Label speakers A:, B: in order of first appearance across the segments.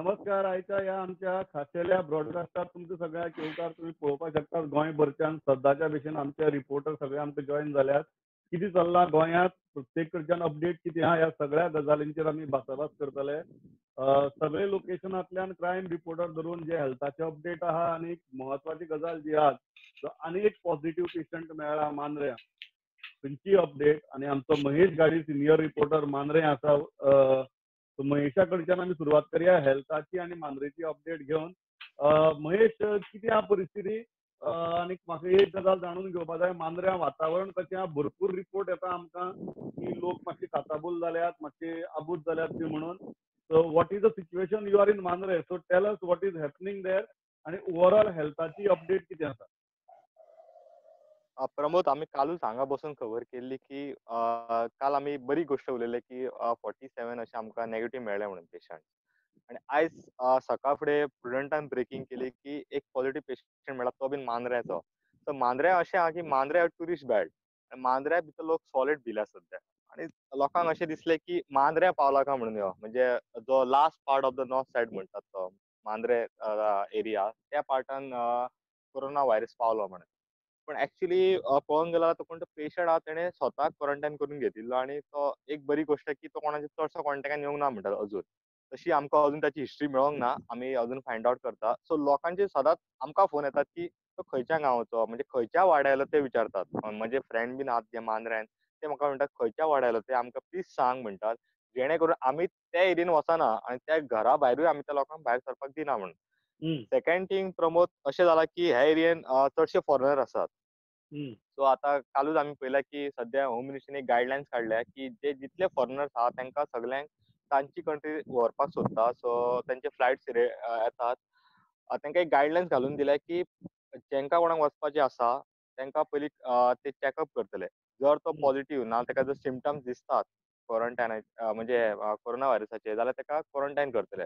A: नमस्कार. आयच्या ह्या आमच्या खाशेल्या ब्रॉडकास्टात तुमकां सगळ्यांक येवकार. तुमी पळोवपाक शकतात गोंयभरच्यान सद्दाच्या भशेन आमचे रिपोर्टर सगळे आमकां जॉयन जाल्यात. कितें चल्लां गोंयांत, प्रत्येक कडच्यान अपडेट कितें आहा, ह्या सगळ्या गजालींचेर आमी भासाभास करतले. सगळे लोकेशनांतल्यान क्रायम रिपोर्टर धरून जे हेल्थाचे अपडेट आहा आनी म्हत्वाची गजाल जी आहा, आनी एक पॉझिटिव्ह पेशंट मेळ्ळा मांद्र्यां, थंयची अपडेट. आनी आमचो महेश घाडी सिनियर रिपोर्टर मांद्रें आसा. महेशा कडच्यान आमी सुरवात करया हेल्थाची आनी मांद्रेची अपडेट घेवन. महेश, कितें आहा परिस्थिती? आनी म्हाका एक गजाल जाणून घेवपा जाय, मांद्र्यां वातावरण कशें आहा? भरपूर रिपोर्ट येता आमकां की लोक मातशे काचाबूल जाल्यात, मातशे आबूज जाल्यात बी म्हणून. So what is the situation? You are in Mandrem, so tell us what is happening there आनी ओवरऑल हेल्थाची अपडेट कितें आसा?
B: प्रमोद, आमी कालूच हांगा बसून खबर केल्ली की काल आमी बरी गोश्ट उलयले की 47 अशें आमकां नेगेटीव मेळ्ळे म्हणून पेशंट. आनी आयज सकाळ फुडें प्रुडंटान ब्रेकींग केली की एक पॉझिटिव्ह पेशंट मेळ्ळा, तो बीन मांद्र्याचो. सो मांद्र्या अशें आहा की मांद्र्या ट्युरिस्ट बेल्ट, मांद्र्या भितर लोक सॉलिड भिल्या सद्या. आनी लोकांक अशें दिसलें की मांद्र्या पावला काय म्हणून यो, म्हणजे जो last part of the north side म्हणटात तो मांद्रे एरिया, त्या पार्टान कोरोना व्हायरस पावलो म्हणून. पण ऍक्च्युली पळोवंक गेल्यार तो कोण तो पेशंट आहा तेणें स्वताक क्वॉरंटायन करून घेतिल्लो आनी तो एक बरी गोश्ट की तो कोणाच्या चडसो कॉन्टेक्टान येवंक ना म्हणटात अजून. तशी आमकां अजून ताची हिस्ट्री मेळोंक ना, आमी अजून फायंड आवट करता. सो लोकांचे सदांच आमकां फोन येतात की तो खंयच्या गांवचो, म्हणजे खंयच्या वाड्यार आयलो ते विचारतात. म्हजे फ्रेंड बीन आहात जे मांद्र्यान, ते म्हाका म्हणटात खंयच्या वाड्यार आयलो ते आमकां प्लीज सांग म्हणटात, जेणे करून आमी त्या एरियेन वचना आनी त्या घरा भायरूय आमी त्या लोकांक भायर सरपाक दिना म्हणून. सेकंड थिंग प्रमोद, अशें जाला की ह्या एरियेन चडशे फॉरेनर आसात. सो आतां कालूच आमी पळयलां की सद्या होम मिनिस्ट्रीन एक गायडलायन्स काडल्या की जे जितले फॉरेनर्स आहा तांकां सगळ्यांक तांची कंट्री व्हरपाक सोदता. सो तांचे फ्लायट्स येतात, तांकां एक गायडलायन्स घालून दिल्या की जांकां कोणाक वचपाचें आसा तांकां पयलीं ते चॅकअप करतले. जर तो पॉझिटिव्ह ना, ताका जर सिमटम्स दिसतात क्वॉरंटायन म्हणजे कोरोना व्हायरसाचे, जाल्यार ताका क्वॉरंटायन करतले.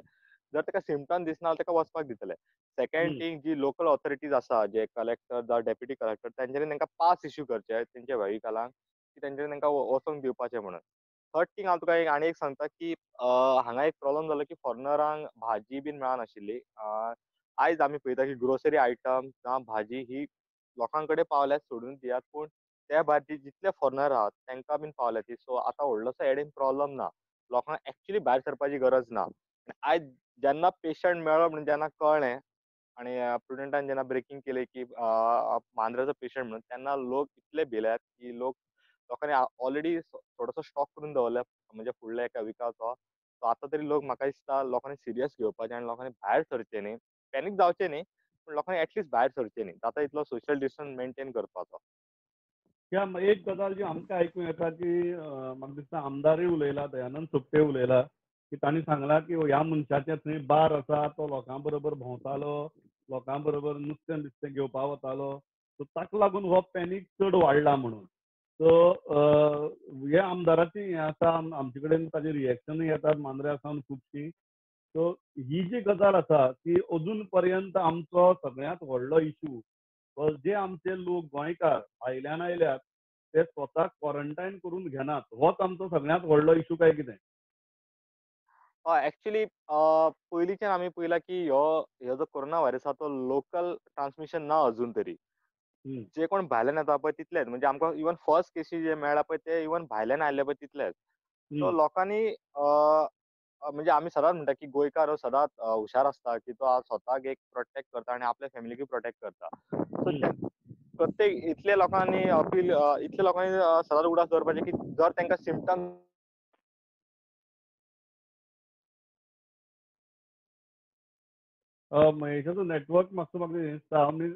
B: जर ताका सिमटम दिसना जाल्यार ताका वचपाक दितले. सेकंड थिंग, जी लोकल ऑथॉरिटीज आसा, जे कलेक्टर जावं डेप्युटी कलेक्टर, तांच्यांनी तांकां पास इश्यू करचे तेंच्या व्हेकलांक की तांच्यांनी तांकां वचोंक दिवपाचें म्हणून. थर्ड थिंग हांव तुका एक आनी एक सांगता की हांगा एक प्रॉब्लम जालो की फॉरेनरांक भाजी बीन मेळनाशिल्ली. आयज आमी पळयता की ग्रोसरी आयटम जावं भाजी ही लोकां कडेन पावल्या सोडून दियात, पूण त्या भायर जितले फॉरेनर आहात तांकां बीन पावल्या ती. सो आतां व्हडलोसो एडीन प्रॉब्लम ना, लोकांक एक्चुली भायर सरपाची गरज ना. आयज जेन्ना पेशंट मेळ्ळो म्हणून जेन्ना कळ्ळें आनी प्रुडंटान जेन्ना ब्रेकींग केलें की मांद्र्याचो पेशंट म्हणून, तेन्ना लोक इतले भिल्यात की लोकांनी ऑलरेडी थोडोसो स्टॉक करून दवरला म्हणजे फुडल्या एका विकाचो. सो आतां तरी लोक म्हाका दिसता लोकांनी सिरियस घेवपाचें आनी लोकांनी भायर सरचें न्ही, पॅनीक जावचें न्ही, पूण लोकांनी एटलिस्ट भायर सरचें न्ही, जाता इतलो सोशल डिस्टन्स मेनटेन करपाचो.
A: एक गजाल जी आमकां आयकूंक येता की म्हाका दिसता आमदारूय उलयला, दयानंद सोपटे उलयला की तांणी सांगलां की ह्या मनशाचें थंय बार आसा, तो लोकां बरोबर भोंवतालो, लोकां बरोबर नुस्तें बिस्तें घेवपा वतालो, सो ताका लागून हो पॅनीक चड वाडला म्हणून. सो हे आमदाराची हें आसा, आमचे कडेन ताजे रिएक्शनूय येतात मांद्र्या सावन खुबशीं. सो ही जी गजाल आसा ती अजून पर्यंत आमचो सगळ्यांत व्हडलो इशू, जे आमचे लोक गोंयकार भायल्यान आयल्यात ते स्वताक क्वॉरंटायन करून घेनात, होच आमचो सगळ्यांत व्हडलो इशू काय कितें?
B: एक्चुली पयलींच्यान आमी पळयलां की ह्यो जो कोरोना व्हायरस आहा तो लोकल ट्रान्समिशन ना अजून तरी. जे कोण भायल्यान येता पळय तितलेच, म्हणजे आमकां इवन फर्स्ट केसी जे मेळ्ळा पळय ते इवन भायल्यान आयले पळय तितलेच. सो लोकांनी म्हणजे आमी सदांच म्हणटा की गोंयकार हो सदांच हुशार आसता की तो स्वताक एक प्रोटेक्ट करता आनी आपल्या फॅमिलीकूय प्रोटेक्ट करता. सो प्रत्येक इतले लोकांनी अपील, इतले लोकांनी सदांच उगडास दवरपाचें की जर तांकां सिमटम
A: महेशाचो नेटवर्क मातसो म्हाका दिसता. आमी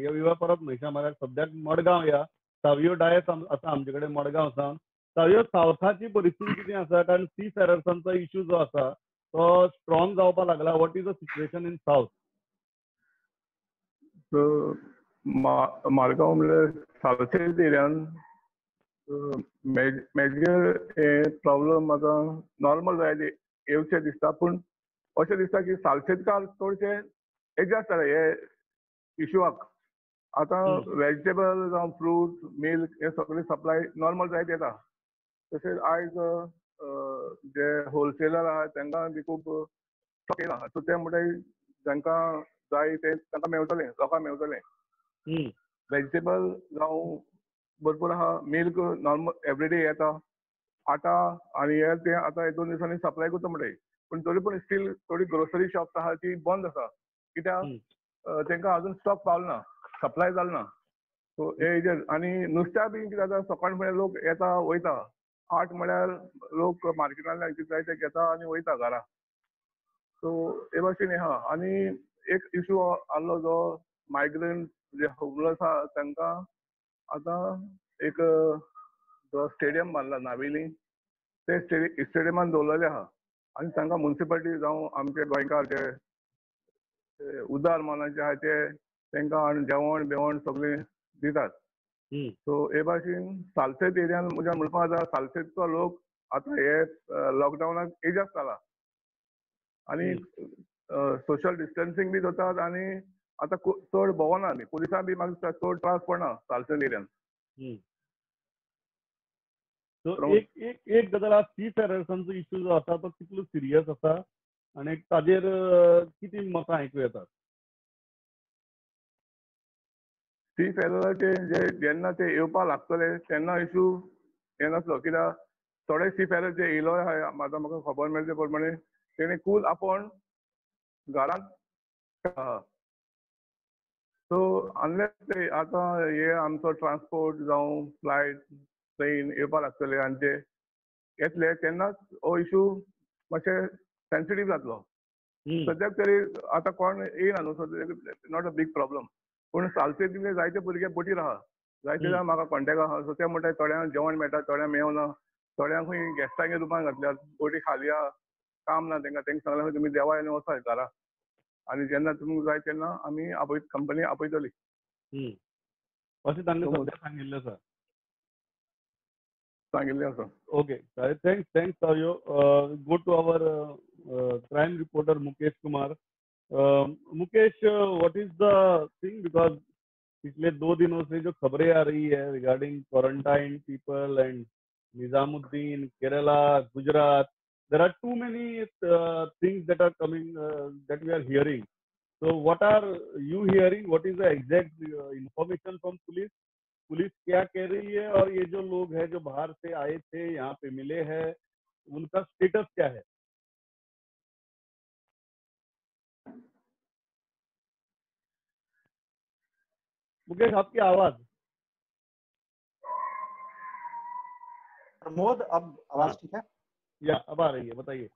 A: येवया परत महेशा म्हाका सद्याक मडगांव या सावियो डायस आसा आमचे कडेन मडगांव सावन. सावियो, सावथाची परिस्थिती कितें आसा? कारण सी फेरर्सांचो इश्यू जो आसा तो स्ट्रॉंग जावपाक लागला. What is the situation in south?
C: Margao म्हणल्यार सावथ एरियान मेजर हे प्रॉब्लम आतां नॉर्मल जायत येवचें दिसता, पूण अशें दिसता की सालसेतकार चडशे एडजस्ट जाला हे इशुआक. आतां वेजिटेबल जावं फ्रूट मिल्क हे सगळे सप्लाय नॉर्मल जायत येता. तशेंच आयज जे होलसेलर आहा तांकां बी खूब स्टॉक येयला. सो ते म्हणटाय जांकां जाय ते तांकां मेवतलें, लोकांक मेवतलें. वेजिटेबल जावं भरपूर आहा, मिल्क नॉर्मल एवरीडे येता, आटा आनी हे ते आतां 1-2 दिसांनी सप्लाय करता म्हणटाय. पूण तरी पूण स्टील थोडी ग्रोसरी शॉप्स आहा ती बंद आसा, कित्याक तांकां अजून स्टॉक पावलो ना, सप्लाय जालो ना. सो हे हेजेर आनी नुस्त्या बी कितें जाता, सकाळ फुडें लोक येता वयता, 8 म्हळ्यार लोक मार्केटांतल्यान कितें जाय ते घेता आनी वयता घरा. सो हे भाशेन आहा. आनी एक इशू आहलो जो मायग्रंट जे होमलेस आहा तांकां आतां एक जो स्टेडियम बांदला नावेली, ते स्टेडियमान दवरलेले आहा आनी तांकां मुन्सिपालिटी जावं आमचे गोंयकार जे उदार मनाचे आहा ते तांकां हाडून जेवण बेवण सगळें दितात. सो हे भाशेन सालसेत एरियान म्हज्या म्हणपाक जाता, सालसेतचो लोक आतां हे लॉकडावनाक एजस्ट जाला आनी सोशल डिस्टन्सींग बी जातात आनी आतां चड भोंवना न्ही, पुलिसां बी म्हाका चड त्रास पडना सालसेत एरियान.
A: सो एक एक एक गजाल आहा, सी फेरर्सांचो इशू जो आसा तो कितलो सिरियस आसा आनी ताजेर कितें मतां आयकूं येतात?
C: सी फेरराचे जे जेन्ना ते येवपाक लागतले तेन्ना इशू हे नासलो, कित्याक थोडे सी फेरर जे येयलो आहा आतां म्हाका खबर मेळ्ळे प्रमाणे तेणे कूल आपोवन घरांत आहा. सो अनलेस ते आतां हे आमचो ट्रान्सपोर्ट जावं फ्लायट ट्रेन येवपाक लागतले आनी ते येतले तेन्नाच हो इशू मातशें सेन्सिटीव जातलो. सद्याक तरी आतां कोण येयना न्हू, so not a big problem. पूण सालसेतींतले जायते भुरगे बोटीर आहा, जायते जाण म्हाका कॉन्टेक्ट आहा. सो ते म्हणटा थोड्यांक जेवण मेळटा, थोड्यांक मेवना, थोड्यांक खंय गॅस्टांगे रुपान घातल्यात, बोटी खाली आहा, काम ना तांकां, तांकां सांगलां तुमी देवा आनी वचात घरा आनी जेन्ना तुमकां जाय तेन्ना आमी आपय कंपनी आपयतली
A: अशें तांकां सद्या सांगिल्लें आसा.
C: सांगिल्लें आसा.
A: Okay, thanks thanks Savio. Go to our crime reporter Mukesh Kumar. Mukesh, what is the thing, because पिछले 2 दिनों से जो खबरें आ रही है regarding quarantine people and Nizamuddin, Kerala, Gujarat, there are too many things that are coming that we are hearing. So what are you hearing? What is the exact information from police? Police क्या कह रही है और ये जो लोग हैं जो बाहर से आए थे यहाँ पे मिले हैं, उनका स्टेटस क्या है? मुकेश, आपकी आवाज।
D: प्रमोद, अब आवाज ठीक है?
A: या अब आ रही है, बताइए।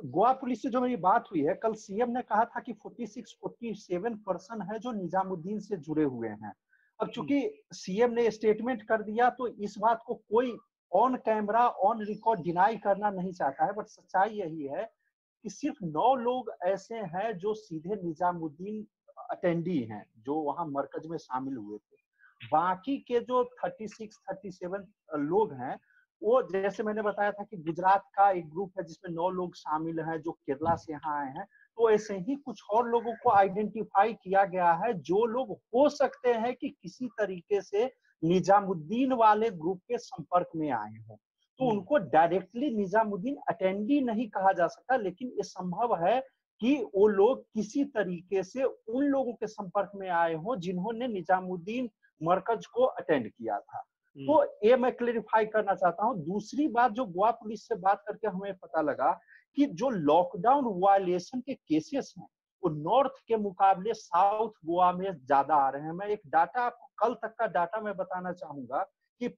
D: गोवा पुलिस से जो मेरी बात हुई है, कल सीएम ने कहा था कि 46-47% है जो निजामुद्दीन से जुड़े हुए हैं। अब चूंकि सीएम ने स्टेटमेंट कर दिया तो इस बात को कोई on camera on record deny करना नहीं चाहता है, बट सच्चाई यही है कि सिर्फ 9 लोग ऐसे हैं जो सीधे निजामुद्दीन अटेंडी हैं, जो वहां मरकज में शामिल हुए थे। बाकी के जो 36-37 लोग हैं वो, जैसे मैंने बताया था कि गुजरात का एक ग्रुप है जिसमें 9 लोग शामिल हैं जो केरला से यहाँ आए हैं, तो ऐसे ही कुछ और लोगों को आइडेंटिफाई किया गया है जो लोग हो सकते हैं कि किसी तरीके से निजामुद्दीन वाले ग्रुप के संपर्क में आए हों। तो उनको डायरेक्टली निजामुद्दीन अटेंडी नहीं कहा जा सकता, लेकिन ये संभव है कि वो लोग किसी तरीके से उन लोगों के संपर्क में आए हों जिन्होंने निजामुद्दीन मरकज को अटेंड किया था। तो ये मैं क्लेरिफाई करना चाहता हूँ। दूसरी बात जो गोवा पुलिस से बात करके हमें पता लगा कि जो लॉकडाउन वायलेशन के केसेस हैं वो नॉर्थ के मुकाबले साउथ गोवा में ज्यादा आ रहे हैं। मैं एक डाटा आपको कल तक का डाटा मैं बताना चाहूंगा कि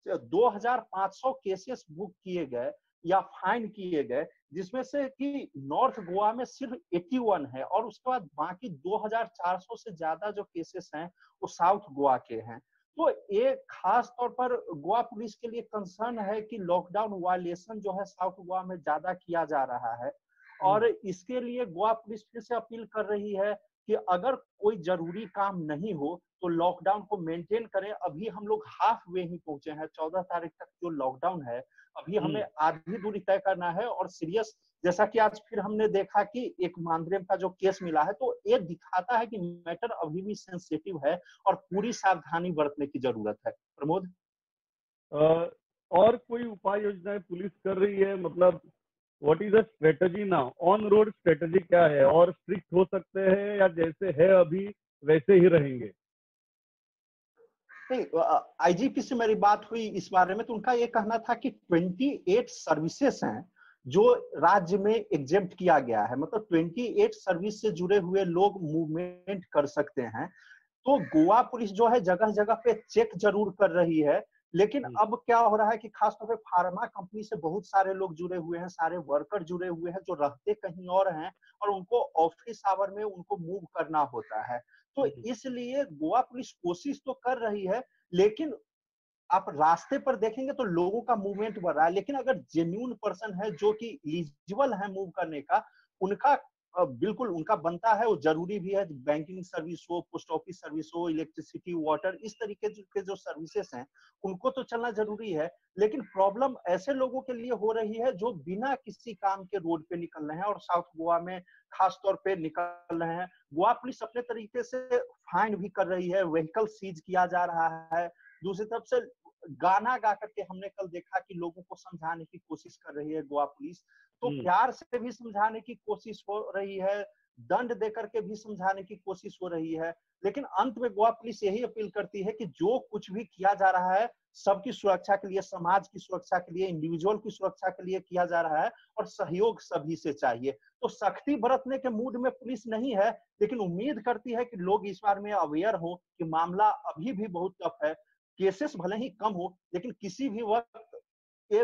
D: 2500 केसेस बुक किए गए या फाइन किए गए, जिसमें से कि नॉर्थ गोवा में सिर्फ 81 है और उसके बाद बाकी 2400 से ज्यादा जो केसेस हैं वो साउथ गोवा के हैं। तो ये खास तौर पर गोवा पुलिस के लिए कंसर्न है कि लॉकडाउन वायलेशन जो है साउथ गोवा में ज्यादा किया जा रहा है और इसके लिए गोवा पुलिस फिर से अपील कर रही है कि अगर कोई जरूरी काम नहीं हो तो लॉकडाउन को मेंटेन करें। अभी हम लोग हाफ वे ही पहुंचे हैं, 14 तारीख तक जो लॉकडाउन है अभी हमें आधी दूरी तय करना है। और सीरियस, जैसा कि आज फिर हमने देखा कि एक मांद्रेम का जो केस मिला है तो ये दिखाता है कि मैटर अभी भी सेंसिटिव है और पूरी सावधानी बरतने की जरूरत है। प्रमोद,
A: और कोई उपाय योजनाएं पुलिस कर रही है? मतलब What is the strategy now? On road strategy क्या है? और स्ट्रिक्ट हो सकते हैं या जैसे है अभी वैसे ही रहेंगे?
D: नहीं, आईजीपी से मेरी बात हुई इस बारे में, तो उनका ये कहना था कि 28 सर्विसेस हैं जो राज्य में एग्जेम्प्ट किया गया है, मतलब 28 सर्विस से जुड़े हुए लोग मूवमेंट कर सकते हैं। तो गोवा पुलिस जो है जगह जगह पे चेक जरूर कर रही है, लेकिन अब क्या हो रहा है कि खासतौर पे फार्मा कंपनी से बहुत सारे लोग जुड़े हुए हैं, सारे वर्कर जुड़े हुए हैं जो रहते कहीं और हैं और उनको ऑफिस आवर में उनको मूव करना होता है। तो इसलिए गोवा पुलिस कोशिश तो कर रही है, लेकिन आप रास्ते पर देखेंगे तो लोगों का मूवमेंट बढ़ रहा है, लेकिन अगर जेन्युइन पर्सन है जो कि एलिजिबल है मूव करने का, उनका बिल्कुल उनका बनता है, वो जरूरी भी है। बैंकिंग सर्विस हो, पोस्ट ऑफिस सर्विस हो, इलेक्ट्रिसिटी, वाटर, इस तरीके के जो सर्विसेस हैं उनको तो चलना जरूरी है। लेकिन प्रॉब्लम ऐसे लोगों के लिए हो रही है जो बिना किसी काम के रोड पे निकल रहे हैं और साउथ गोवा में खास तौर पे निकल रहे हैं। गोवा पुलिस अपने तरीके से फाइन भी कर रही है, व्हीकल सीज किया जा रहा है। दूसरी तरफ से गाना गा करके हमने कल देखा कि लोगों को समझाने की कोशिश कर रही है गोवा पुलिस, तो प्यार से भी समझाने की कोशिश हो रही है, दंड दे करके भी समझाने की कोशिश हो रही है, लेकिन अंत में गोवा पुलिस यही अपील करती है कि जो कुछ भी किया जा रहा है सबकी सुरक्षा के लिए, समाज की सुरक्षा के लिए, इंडिविजुअल की सुरक्षा के लिए किया जा रहा है और सहयोग सभी से चाहिए। तो सख्ती बरतने के मूड में पुलिस नहीं है, लेकिन उम्मीद करती है कि लोग इस बार में अवेयर हो कि मामला अभी भी बहुत टफ है, केसेस भले ही कम हो लेकिन किसी भी वक्त ये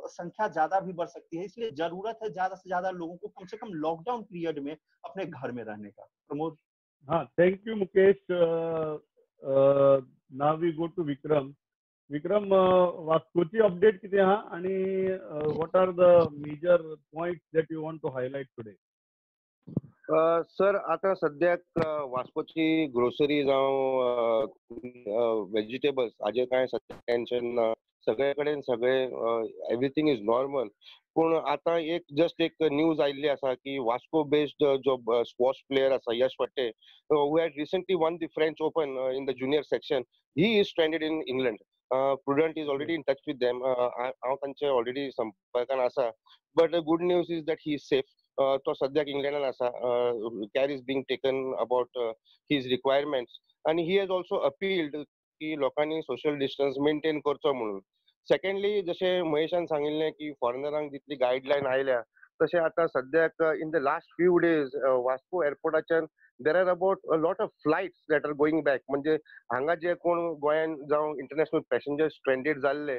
D: संख्या ज्यादा भी बढ़ सकती है। इसलिए जरूरत है ज्यादा से ज्यादा लोगों को कम से कम लॉकडाउन पीरियड में अपने घर में रहने का। प्रमोद।
A: हाँ, thank you Mukesh. Now we go to Vikram. Vikram, वास्कोची update कितें आहा आणि what are the major points that you want to highlight today?
E: Sir, आता सद्याक वास्कोची ग्रोसरी जावं वेजिटेबल्स हाजेर कांय सद्याक टेन्शन ना, सगळे कडेन सगळे एवरीथींग is normal. पूण आतां एक जस्ट एक न्यूज आयिल्ली आसा की वास्को बेस्ड जो स्क्वॉश प्लेयर आसा Yash Phadte, who had recently won the French Open in the junior section, he is stranded in England. Prudent is already in touch with them, हांव तांचे ऑलरेडी संपर्कान आसा. But the good news is that he is safe. तो सद्याक इंग्लंडान आसा. Care is being taken about his requirements आनी he has also appealed की लोकांनी social distance maintain करचो म्हणून. सेकंडली, जशें महेशान सांगिल्लें की फॉरेनरांक जितली गायडलायन आयल्या तशें आतां सद्याक in the last few days Vasco एअरपोर्टाच्यान there are about a lot of flights that are going back. म्हणजे हांगा जे कोण गोंयान जावं इंटरनॅशनल पॅसेंजर्स स्ट्रेंडेड जाल्ले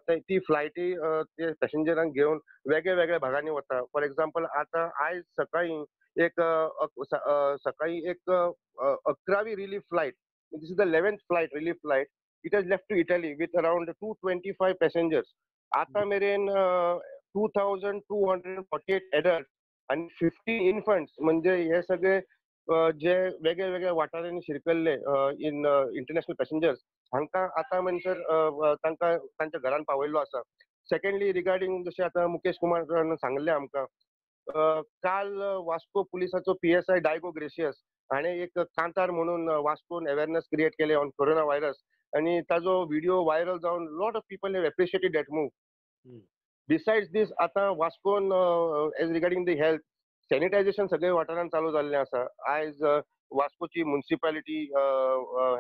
E: ती फ्लायटी ते पॅसेंजरांक घेवन वेगळे वेगळ्या भागांनी वता. फॉर एक्झाम्पल, आतां आयज सकाळीं एक 11वी relief flight, this is the 11th flight, relief flight, it has left to Italy with around 225 passengers. आतां मेरेन 2248 एडल्ट आनी 50 इन्फंट्स, म्हणजे हे सगळे जे वेगळे वेगळ्या वाठारांनी शिरकल्ले इन इंटरनॅशनल पॅसेंजर्स हांकां आतां म्हणसर तांकां तांच्या घरान पावयल्लो आसा. सेकंडली, रिगार्डींग जशें आतां मुकेश कुमारान सांगलें आमकां, काल वास्को पुलिसाचो PSI Diego gracious हाणें एक कांतार म्हणून वास्कोन अवेरनेस क्रिएट केलें ऑन कोरोना व्हायरस आनी ताजो व्हिडिओ व्हायरल जावन lot of people have appreciated that move. Besides this, आतां वास्कोन as regarding the health sanitisation सगळे वाठारांत चालू जाल्लें आसा. आयज वास्कोची मुन्सिपालिटी,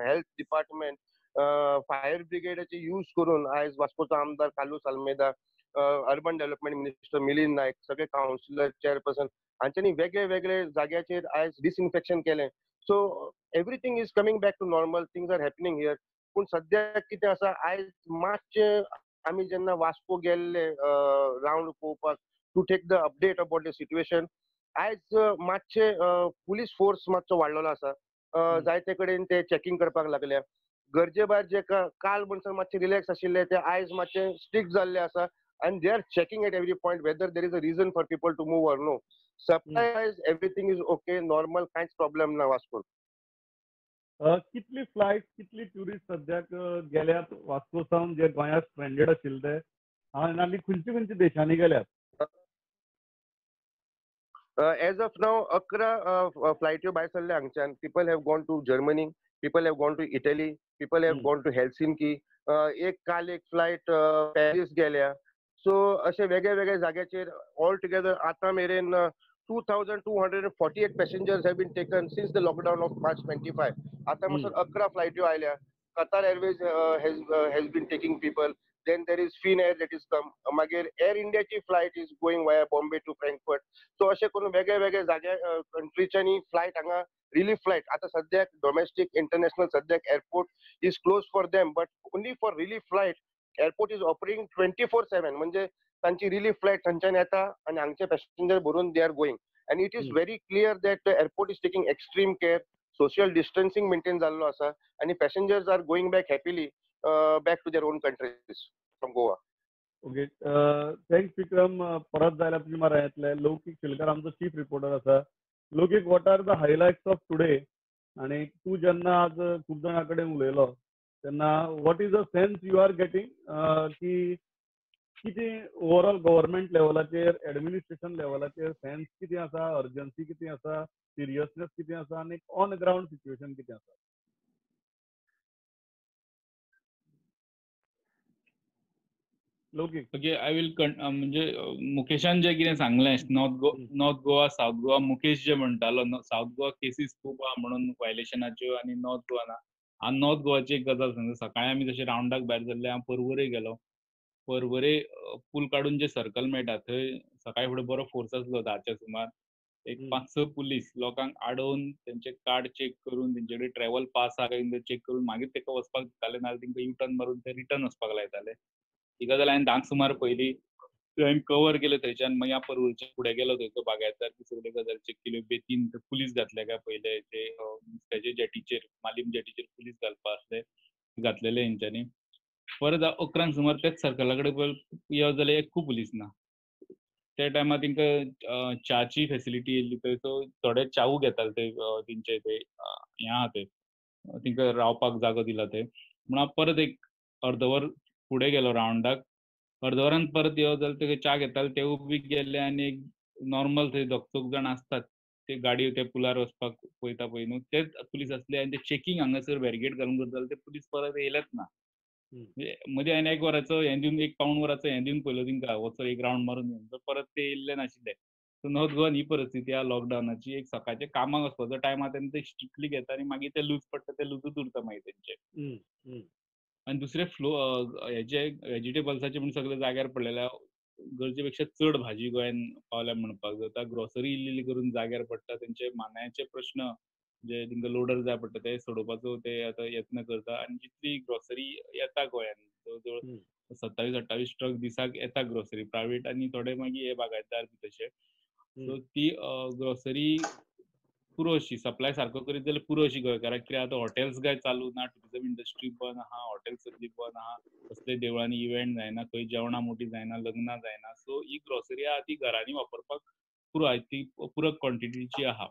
E: हेल्थ डिपार्टमेंट, फायर ब्रिगेडाची यूज करून आयज वास्कोचो आमदार Carlos Almeida, urban development minister Milind Naik, सगळे कावन्सिलर, चेअरपर्सन हांच्यांनी वेगळे वेगळे जाग्याचेर आयज डिसइन्फेक्शन केलें. So everything is coming back to normal, things are happening here. पूण सद्याक कितें आसा, आयज मातशें आमी जेन्ना वास्को गेल्ले रावंड पळोवपाक to take the update about the situation, आयज मातशे पुलीस फोर्स मातसो वाडलेलो आसा. जायते कडेन ते चॅकिंग करपाक लागल्या. गरजे भायर जे काल म्हणसर मातशे रिलॅक्स आशिल्ले ते आयज मातशे स्ट्रिक्ट जाल्ले आसा आनी they are checking at every point whether there is a reason for people to move or no. Supply wise everything is okay, normal, कांयच प्रॉब्लेम ना वास्कोन.
A: कितली फ्लायट, कितली ट्युरिस्ट सद्याक गेल्यात वास्को सावन जे गोंयांत स्ट्रेंडेड आशिल्ले ते, आनी खंयच्या खंयच्या देशांनी गेल्यात?
E: एज ऑफ नाव 11 फ्लायट्यो भायर सरल्या हांगच्यान. People have gone to Germany, people have gone to Italy, people have gone to Helsinki, एक काल एक फ्लायट पॅरीस गेल्या. सो अशे वेगळे वेगळे जाग्याचेर ऑल टुगेदर आतां मेरेन 2248 passengers have been taken since the lockdown of March 25. आतां म्हणसर 11 फ्लायट्यो आयल्या. Qatar Airways has been taking people. Then there is Finnair that is come. मागीर एअर इंडियाची flight is going via Bombay to Frankfurt. So अशें करून वेगळे वेगळे जाग्या कंट्रीच्यांनी फ्लायट हांगा रिलीफ फ्लायट आतां सद्याक डोमेस्टीक इंटरनॅशनल सद्याक airport is close for them, but only for relief flight airport is operating 24/7. म्हणजे तांची रिलीफ फ्लायट थंयच्यान येता आनी हांगचे पॅसेंजर भरून they are going. And it is very clear that the airport is taking extreme care. Social distancing maintain जाल्लो आसा आनी passengers are going back happily back to their own countries from Goa.
A: Okay, thanks Vikram. परत जायला तुजी मारा येतले. लौकीक शिलकार आमचो chief reporter आसा. Laukik, what are the highlights of today? आनी तूं जेन्ना आज खूब जाणां कडेन उलयलो तेन्ना what is the sense you are getting की कितें ओवरऑल गव्हर्मेंट लेवलाचेर, एडमिनिस्ट्रेशन लेवलाचेर सेन्स कितें आसा, अर्जन्सी कितें आसा, सिरियसनेस कितें आसा आनी ऑन ग्रावंड सिच्युएशन कितें आसा?
F: Okay, I will म्हणजे मुकेशान जे कितें सांगलें नॉर्थ गोवा सावथ गोवा, मुकेश जे म्हणटालो सावथ गोवा केसीस खूब आहा म्हणून व्हायलेशनाच्यो आनी नॉर्थ गोवा ना. हांव नॉर्थ गोवाची एक गजाल सांगता. सकाळी आमी जशे रावंडाक भायर सरले, हांव पर्वरे गेलो. पर्वरे पूल काडून जे सर्कल मेळटा थंय सकाळी फुडें बरो फोर्स आसलो 10च्या सुमार. एक 5-6 पुलीस लोकांक आडोवन तेंचे कार्ड चेक करून तेंचे कडेन ट्रॅवल पास आहा काय चेक करून मागीर तेका वचपाक दिताले, नाजाल्यार तेंकां यू टर्न मारून ते रिटर्न वचपाक लायताले. ही गजाल हांवें 10 सुमार पयली हांवें कवर केलें थंयच्यान. मागीर हांव पर्वरच्या फुडें गेलो, थंयचो बागायतदार ती सगळी गजाल चेक केल्यो. बेतीन पुलीस घातले काय पयले ते नुस्त्याचे जेटीचेर, मालीम जेटीचेर पुलीस घालपा आसले, घातलेले हेंच्यांनी. परत 11 सुमार तेच सर्कला कडेन यो जाल्यार एकूय पुलीस ना. त्या टायमार तेंकां च्याची फेसिलिटी येयल्ली थंय, सो थोडे च्यावू घेताले थंय, तेंचे ते हें आहा थंय तेंकां रावपाक जागो दिला थंय. म्हणून हांव परत एक अर्दवर फुडें गेलो रावंडाक. अर्दवरान परत यो जाल्यार ते च्या घेताले तेवूय बी गेले आनी एक नॉर्मल थंय दोग चौग जाण आसतात ते गाडयो त्या पुलार वचपाक पळयता पळय न्हू, तेच पुलीस आसले आनी ते चेकींग हांगासर बॅरिगेड घालून करताले, ते पुलीस परत येयलेच ना. मदीं हांवें एक वराचो हें दिवन, एक पावण वराचो हें दिवन पयलो तेंकां वचो एक रावंड मारून येवन, परत ते येयल्ले नाशिल्ले. सो नॉर्थ गोवान ही परिस्थिती आहा लॉकडावनाची. एक सकाळचे कामाक वचपाचो टायम आहा तेन्ना ते स्ट्रिक्टली घेता आनी मागीर ते लूज पडटा, ते लूजूच उरता मागीर तेंचे. आनी दुसरे फ्लो हेजे वेजिटेबल्साचे म्हण सगळे जाग्यार पडलेले, गरजे पेक्षा चड भाजी गोंयान पावल्या म्हणपाक जाता. ग्रोसरी इल्ली करून जाग्यार पडटा. तेंचे मानायाचे प्रश्न जे तेंकां लोडर जाय पडटा ते सोडोवपाचो ते आतां यत्न करता. आनी जितली ग्रोसरी येता गोंयान जवळ जवळ 27-28 ट्रक दिसाक येता ग्रोसरी प्रायवेट आनी थोडे मागीर हे बागायतदार बी तशे. सो ती ग्रोसरी पुरो अशी सप्लाय सारको करीत जाल्यार पुरो अशी गोंयकाराक. कित्याक आतां हॉटेल्स काय चालू ना, टुरिजम इंडस्ट्री बंद आहा, हॉटेल सगळी बंद आहा, कसले देवळांनी इव्हेंट जायना, खंय जेवणां मोठी जायना, लग्नां जायना. सो ही ग्रोसरी आहा ती घरांनी वापरपाक पुरो आहा, ती पुरक क्वॉन्टिटीची आहा.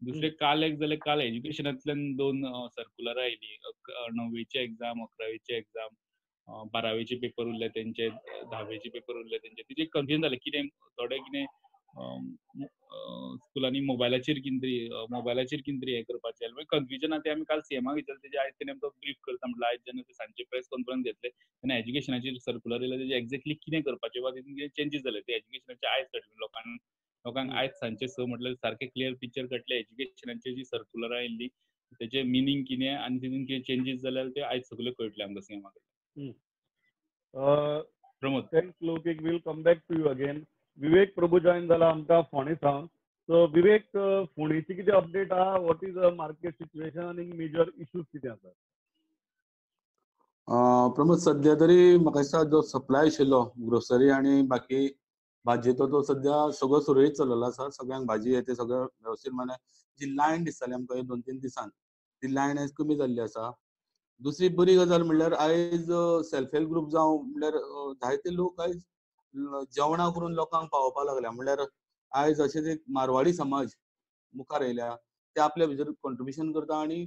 F: दुसरें काल एक जालें, काल एज्युकेशनांतल्यान 2 सर्कुलरां आयलीं. 9वेची एग्जाम, 11वेची एग्जाम, 12वेचे पेपर उरले तेंचे, 10वेचे पेपर उरले तेंचे. तेजें कन्फ्युजन जालें कितें थोडे कितें स्कुलांनी मोबायलाचेर कितें तरी हें करपाचें जालें. कन्फ्युजन आहा तें आमी काल सीएमाक विचारलें, तेजें आयज तेणें आमकां ब्रीफ करता म्हटल्यार आयज जेन्ना ते सांजचे प्रेस कॉन्फरन्स घेतले तेन्ना एज्युकेशनाचेर सर्कुलर येयलें, तेजें एक्झॅक्टली कितें करपाचें वा तितून कितें चेंजीस जाले ते एज्युकेशनाचे आयज कळटलें लोकांक. लोकांक आयज सांजचे 6 म्हटल्यार सारकें क्लियर पिक्चर कळटलें एज्युकेशनाची जी सर्कुलरां येयल्ली तेजें मिनींग कितें आनी तितून कितें चेंजीस जाल्यार ते आयज सगळें कळटलें आमकां सीएमा कडल्यान. Pramod,
A: thanks Laukik, will come back to you again. Vivek Prabhu join जाला आमकां फोंडे सावन. सो विवेक, फोंडेची कितें अपडेट आहा? What is a market situation आनी मेजर इश्यूज कितें आसा?
G: प्रमोद, सद्या तरी म्हाका दिसता जो सप्लाय आशिल्लो ग्रोसरी आनी बाकी भाजयेचो तो सद्या सगळो सुरळीत चललेलो आसा. सगळ्यांक भाजी हे ते सगळें वेवस्थीत, माने जी लायन दिसताली आमकां 2-3 दिसान ती लायन आयज कमी जाल्ली आसा. दुसरी बरी गजाल म्हणल्यार आयज सेल्फ हेल्प ग्रूप जावं म्हणल्यार जायते लोक आयज जेवणां करून लोकांक पावोवपाक लागल्या. म्हणल्यार आयज अशेंच एक मारवाडी समाज मुखार येयल्या, ते आपल्या भितर कॉन्ट्रिब्युशन करता आनी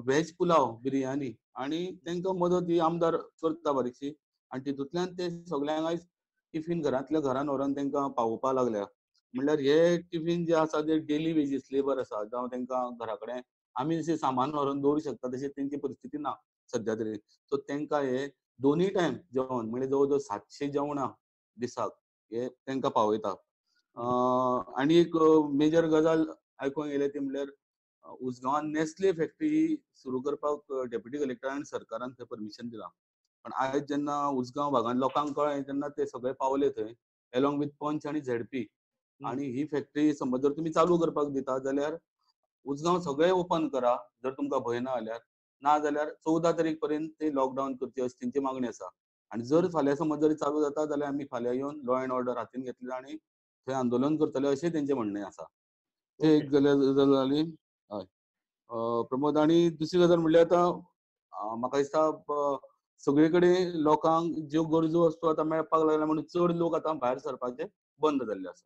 G: व्हेज पुलाव बिरयानी आनी तांकां मदत ही आमदार करता बारीकशी, आनी तितूंतल्यान ते सगळ्यांक आयज टिफीन घरांतल्या घरान व्हरोन तांकां पावोवपाक लागल्या. म्हणल्यार हे टिफीन जे आसा ते डेली वेजीस लेबर आसा, जावं तांकां घरा कडेन आमी जशें सामान व्हरोन दवरूंक शकता तशें तेंची परिस्थिती ना सद्या तरी. सो तांकां हे दोनूय टायम जेवण म्हणजे जवळ जवळ 700 जेवणां दिसाक हे तांकां पावयता. आनी एक मेजर गजाल आयकूंक येयल्या ती म्हणल्यार उजगांवान नेस्ले फॅक्टरी सुरू करपाक डेप्युटी कलेक्टरान सरकारान थंय परमिशन दिलां, पण आयज जेन्ना उजगांव भागान लोकांक कळ्ळें तेन्ना ते सगळे पावले थंय एलॉंग विथ पंच आनी झेडपी. आनी ही फॅक्टरी समज जर तुमी चालू करपाक दिता जाल्यार उजगांव सगळे ओपन करा जर तुमकां भंय ना जाल्यार, ना जाल्यार 14 तारीख पर्यंत ते लॉकडावन करची अशी तेंची मागणी आसा. आनी जर फाल्यां समज जरी चालू जाता जाल्यार आमी फाल्यां येवन लॉ एंड ऑर्डर हातीन घेतले आनी थंय आंदोलन करतले अशें तेंचें म्हणणें आसा. ते एक गजाल जाली. हय प्रमोद, आनी दुसरी गजाल म्हणल्यार आतां म्हाका दिसता सगळे कडेन लोकांक ज्यो गरजो वस्तू आतां मेळपाक लागल्या म्हणून चड लोक आतां भायर सरपाचे बंद जाल्ले आसा.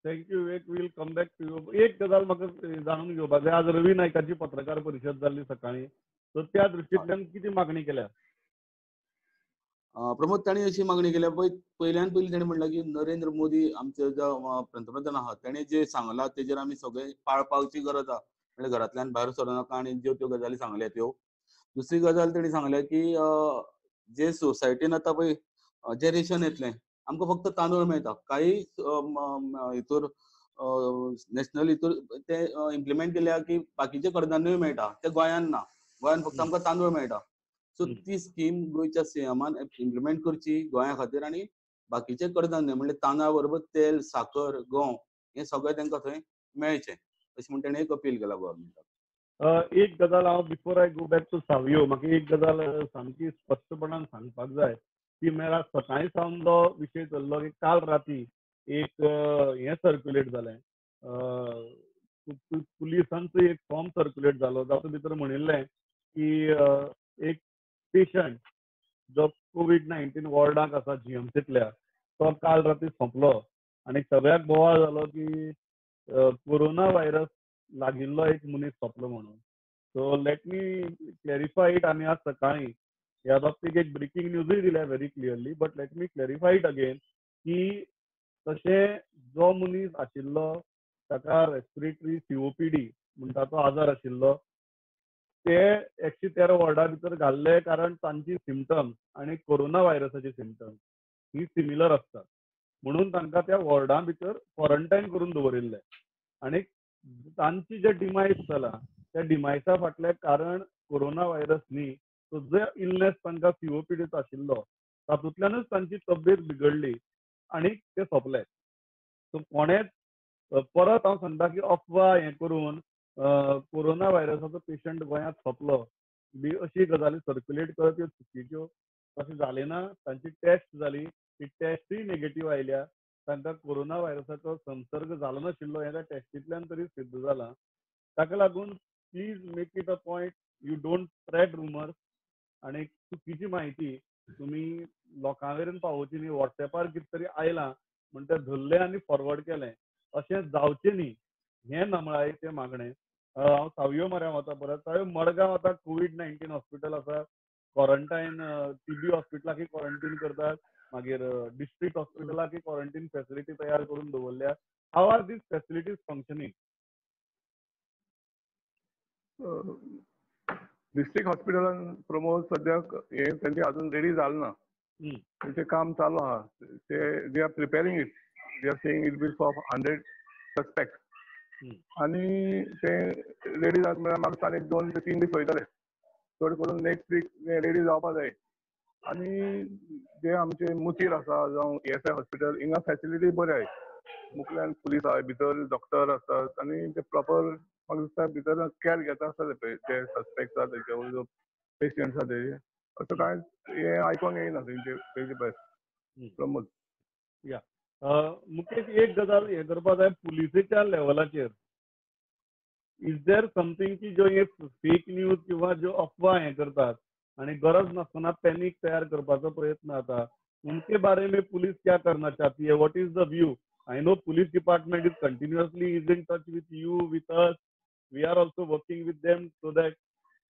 A: Thank you Vivek, we'll come back to you. एक गजाल म्हाका जाणून घेवपाक जाय, आज रवी नायकाची पत्रकार परिशद जाल्ली सकाळी, सो त्या दृश्टींतल्यान कितें मागणी केल्या?
G: प्रमोद, तांणी अशी मागणी केल्या पळय, पयल्यान पयलीं ताणें म्हणलां की नरेंद्र मोदी आमचे जो पंतप्रधान आहा ताणें जें सांगलां तेजेर आमी सगळे पाळपाची गरज आहा, म्हणजे घरांतल्यान भायर सरूं नाका आनी ज्यो त्यो गजाली सांगल्या त्यो. दुसरी गजाल ताणें सांगल्या की जे सोसायटीन आतां पळय जें रेशन येतलें आमकां फक्त तांदूळ मेळटा, काही हितूर नॅशनल हितूर ते इम्प्लिमेंट केल्या की बाकीचे कडधान्यूय मेळटा, ते गोंयान ना, गोंयान फक्त आमकां तांदूळ मेळटा. सो ती स्कीम गोंयच्या सीएमान इम्प्लिमेंट करची गोंया खातीर आनी बाकीचे कडधान्य म्हणजे तांदळा बरोबर तेल, साकर, गंव हें सगळें तांकां थंय मेळचें अशें म्हण ताणें एक अपील केला गव्हर्मेंटाक.
A: एक गजाल हांव before I go back to Savio, म्हाका एक गजाल सामकी स्पश्टपणान सांगपाक जाय ती म्हळ्यार सकाळी सावन जो विशय चल्लो की काल राती एक हें सर्क्युलेट जालें, पुलिसांचो एक फॉर्म सर्क्युलेट जालो जातूंत भितर म्हणिल्लें की एक पेशंट जो कोवीड-19 वॉर्डाक आसा जीएमसींतल्या तो काल राती सोंपलो आनी सगळ्याक बोवाळ जालो की कोरोना व्हायरस लागिल्लो एक मनीस सोंपलो म्हणून. So let me clarify it. आमी आज सकाळी ह्या बाबतीत एक ब्रेकिंग न्यूजूय दिल्या very clearly, but let me clarify it again की तशें जो मनीस आशिल्लो ताका रेस्पिरेटरी सीओपीडी म्हणटा तो आजार आशिल्लो, ते 113 वॉर्डा भितर घाल्ले कारण तांची सिमटम्स आनी कोरोना व्हायरसाची सिमटम्स ही सिमिलर आसतात म्हणून तांकां त्या वॉर्डा भितर क्वॉरंटायन करून दवरिल्ले. आनी तांची जे डिमायज जाला त्या डिमायसा फाटलें कारण कोरोना व्हायरस न्ही, सो जे इलनेस तांकां सीओपीडीचो आशिल्लो तातूंतल्यानच तांची तब्येत बिगडली आनी ते सोंपले. सो कोणेच परत हांव सांगता की अफवा हें करून कोरोना व्हायरसाचो पेशंट गोंयांत सोंपलो बी अशी गजाली सर्क्युलेट करप ह्यो चुकीच्यो. तशें जालें ना, तांची टेस्ट जाली, ती टेस्टूय नेगेटीव आयल्या, तांकां कोरोना व्हायरसाचो संसर्ग जालो नाशिल्लो हें त्या टेस्टींतल्यान तरी सिद्ध जालां. ताका लागून please make it a point you don't spread rumours आनी चुकीची म्हायती तुमी लोकां मेरेन पावोवची न्ही. वॉट्सएपार कितें तरी आयलां म्हण तें धरलें आनी फॉरवर्ड केलें अशें जावचें न्ही, हें नमळायेचें मागणें. हांव सावयो मऱ्यां वता परत. सावयो मडगांव आतां कोवीड-19 हॉस्पिटल आसा, क्वॉरंटायन टीबी हॉस्पिटलाकय क्वॉरंटीन करतात, मागीर डिस्ट्रिक्ट हॉस्पिटलाकय क्वॉरंटीन फॅसिलिटी तयार करून दवरल्या. How are these facilities functioning?
C: District हॉस्पिटलान प्रमोद सद्याक हें तेंचें अजून रेडी जालें ना, तेंचें काम चालू आहा. ते they are preparing it, they are saying it will for 100 suspect आनी ते रेडी जाता म्हळ्यार म्हाका दिसता एक 2 ते 3 दीस वयतले, चड करून नेक्स्ट वीक रेडी जावपा जाय. आनी जे आमचे मुतीर आसा जावं ईएसआय हॉस्पिटल हिंगा फॅसिलिटी बरी आहाय, मुखल्यान पुलीस आहाय, भितर डॉक्टर आसतात आनी ते प्रॉपर म्हाका दिसता भितर कॅर घेता आसतले पळय जे सस्पेक्ट आसा तेजे जो पेशंट आसा तेजे, असो कांय हें आयकोंक येयना तेंचे तेजे भायर. प्रमोद
A: या मुकेश, एक गजाल हें करपा जाय, पुलिसेच्या लेवलाचेर is there something की ज्यो हे फेक न्यूज किंवा ज्यो अफवा हें करतात आनी गरज नासतना पॅनीक तयार करपाचो प्रयत्न जाता, उनके बारे में पुलीस क्या करना चाहती है? What is the view? I know police department is continuously is in touch with you, with us. We are also working with them so that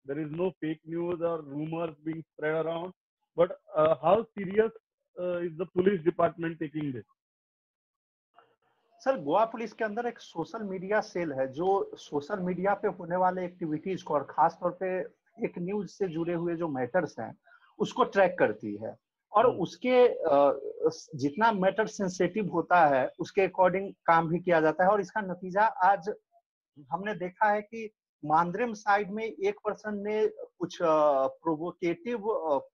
A: there is no fake news or rumours being spread around. But how serious is the police department taking this?
D: Sir, Goa police K अंदर एक social media sale है जो social media pay होने वाले activities को और खास तौर pay fake news से जुड़े हुए जो मैटर्स हैं उसको ट्रैक करती है। और उसके जितना मैटर सेंसिटिव होता है उसके अकॉर्डिंग काम भी किया जाता है। और इसका नतीजा आज हमने देखा है कि मांद्रेम साइड में एक पर्सन ने कुछ प्रोवोकेटिव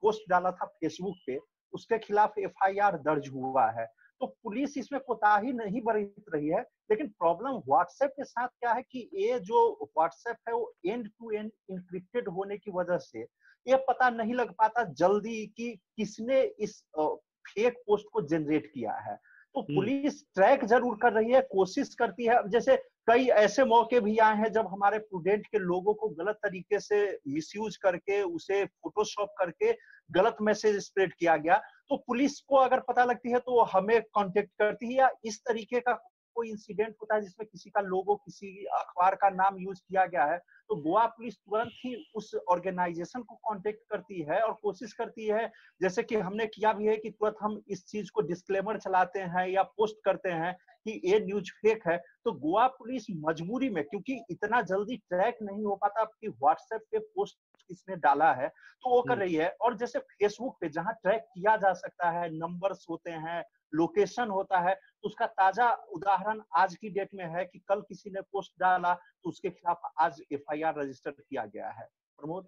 D: पोस्ट डाला था फेसबुक पे, उसके खिलाफ एफआईआर दर्ज हुआ है। तो पुलिस इसमें कोताही नहीं बरत रही है। लेकिन प्रॉब्लम व्हाट्सएप के साथ क्या है कि ये जो व्हाट्सएप है वो एंड टू एंड इंक्रिप्टेड होने की वजह से ये पता नहीं लग पाता जल्दी कि किसने इस फेक पोस्ट को जनरेट किया है। तो पुलिस ट्रैक जरूर कर रही है, कोशिश करती है। जैसे कई ऐसे मौके भी आए हैं जब हमारे प्रूडेंट के लोगों को गलत तरीके से मिसयूज करके, उसे फोटोशॉप करके गलत मैसेज स्प्रेड किया गया, तो पुलिस को अगर पता लगती है तो हमें कांटेक्ट करती है। या इस तरीके का कोई इंसिडेंट होता है जिसमें किसी का लोगो, किसी अखबार का नाम यूज किया गया है, तो गोवा पुलिस तुरंत ही उस ऑर्गेनाइजेशन को कांटेक्ट करती है और कोशिश करती है, जैसे कि हमने किया भी है कि तुरंत हम इस चीज को डिस्क्लेमर चलाते हैं या पोस्ट करते हैं कि ये न्यूज फेक है। तो गोवा पुलिस मजबूरी में, क्योंकि इतना जल्दी ट्रैक नहीं हो पाता कि व्हाट्सएप पे पोस्ट किसने डाला है, तो वो कर रही है। और जैसे फेसबुक पे जहाँ ट्रैक किया जा सकता है, नंबर्स होते हैं, लोकेशन होता है, तो उसका ताजा उदाहरण आज की डेट में है कि कल किसी ने पोस्ट डाला तो उसके खिलाफ आज एफआईआर रजिस्टर किया गया है। प्रमोद,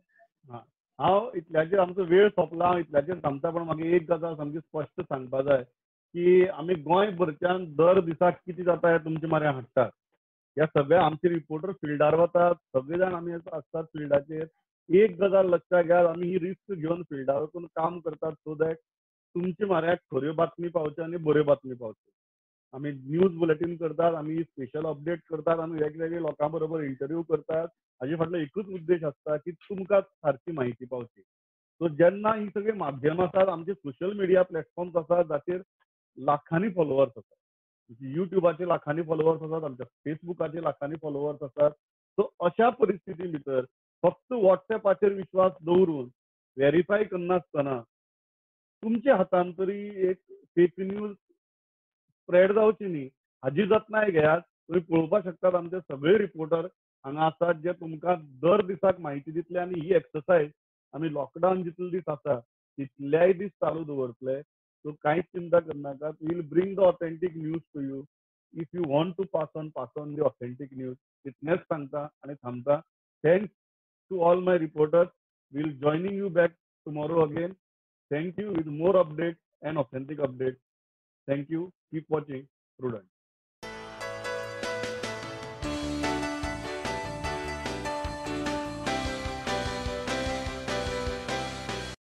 A: हांव इतल्याचेर आमचो वेळ सोंपला, हांव इतल्याचेर थांबता, पण म्हाका एक गजाल सामकी स्पश्ट सांगपा जाय की आमी गोंयभरच्यान दर दिसाक कितें जाता हें तुमचे म्हऱ्यान हाडटात. ह्या सगळ्या आमचे रिपोर्टर फिल्डार वतात, सगळे जाण आमी आसतात फिल्डाचेर. एक गजाल लक्षात घेयात, आमी ही रिस्क घेवन फिल्डार वचून काम करतात सो that तुमचे म्हऱ्याक खऱ्यो बातमी पावच्यो आनी बऱ्यो बातमी पावच्यो. आमी न्यूज बुलेटीन करतात, आमी स्पेशल अपडेट करतात, आमी वेगवेगळे लोकां बरोबर इंटरव्यू करतात. हाजे फाटलो एकूच उद्देश आसता की तुमकां सारकी म्हायती पावची. सो जेन्ना ही सगळीं माध्यमां आसात, आमचे सोशल मिडिया प्लॅटफॉर्म्स आसात जाचेर लाखांनी फॉलोवर्स आसात, युट्यूबाचे लाखांनी फॉलोवर्स आसात, आमच्या फेसबुकाचे लाखांनी फॉलोवर्स आसात. सो अशा परिस्थिती भितर फक्त वॉट्सएपाचेर विश्वास दवरून वेरीफाय करनासतना तुमच्या हातान तरी एक फेक न्यूज स्प्रेड जावची न्ही हाजी जतनाय घेयात. तुमी पळोवपाक शकतात आमचे सगळे रिपोर्टर हांगा आसात जे तुमकां दर दिसाक म्हायती दितले आनी ही एक्सरसायज आमी लॉकडावन जितले दीस आसा तितल्याय दीस चालू दवरतले. सो कांयच चिंता करनाकात, we'll bring the authentic news to you. If you want to pass on the authentic news. इतलेंच सांगता आनी थांबता. Thanks to all my reporters. We'll joining you back tomorrow again. Thank you with more updates and authentic updates. Thank you. Keep watching Prudent.